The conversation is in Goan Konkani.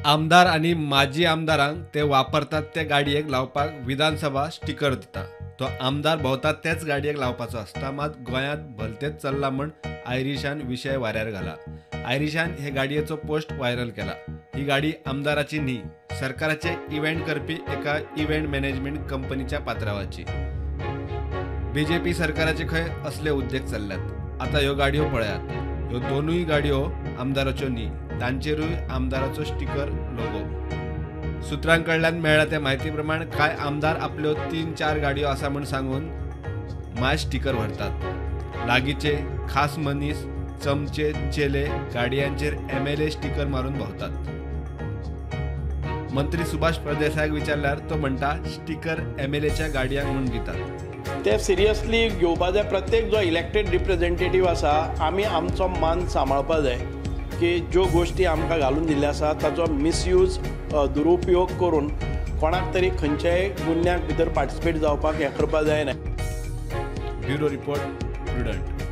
आमदार आनी माजी आमदारांक ते वापरतात ते गाडयेक लावपाक विधानसभा स्टिकर दिता. तो आमदार भोंवता तेच गाडयेक लावपाचो आसता. मात गोंयांत भलतेच चल्ला म्हण आयरिशान विशय वाऱ्यार घाला. आयरिशान हे गाडयेचो पोस्ट व्हायरल केला. ही गाडी आमदाराची न्ही, सरकाराचे इव्हेंट करपी एका इव्हेंट मॅनेजमेंट कंपनीच्या पात्रावाची. बीजेपी सरकाराचे खंय असले उद्देग चल्ल्यात. आतां ह्यो गाडयो पळयात. ह्यो दोनूय गाडयो आमदाराच्यो न्ही, तांचेरूय आमदाराचो स्टिकर लोगो. सुत्रां कडल्यान मेळ्ळा त्या म्हायती प्रमाण कांय आमदार आपल्यो 3-4 गाडयो आसा म्हूण सांगून माय स्टिकर व्हरतात. लागींचे खास मनीस, चमचे, चेले गाडयांचेर MLA sticker मारून भोंवतात. मंत्री सुभाष प्रदेसायाक विचारल्यार तो म्हणटा स्टिकर MLAच्या गाडयांक म्हूण दितात. ते सिरियसली घेवपा जाय. प्रत्येक जो इलेक्टेड रिप्रेझेंटेटीव आसा आमी आमचो मान सांबाळपा जाय की ज्यो गोश्टी आमकां घालून दिल्ल्यो आसा ताचो मिसयूज, दुरुपयोग करून कोणाक तरी खंयच्याय गुन्यांक भितर पार्टिसिपेट जावपाक हें करपा जायना. Bureau report, Prudent.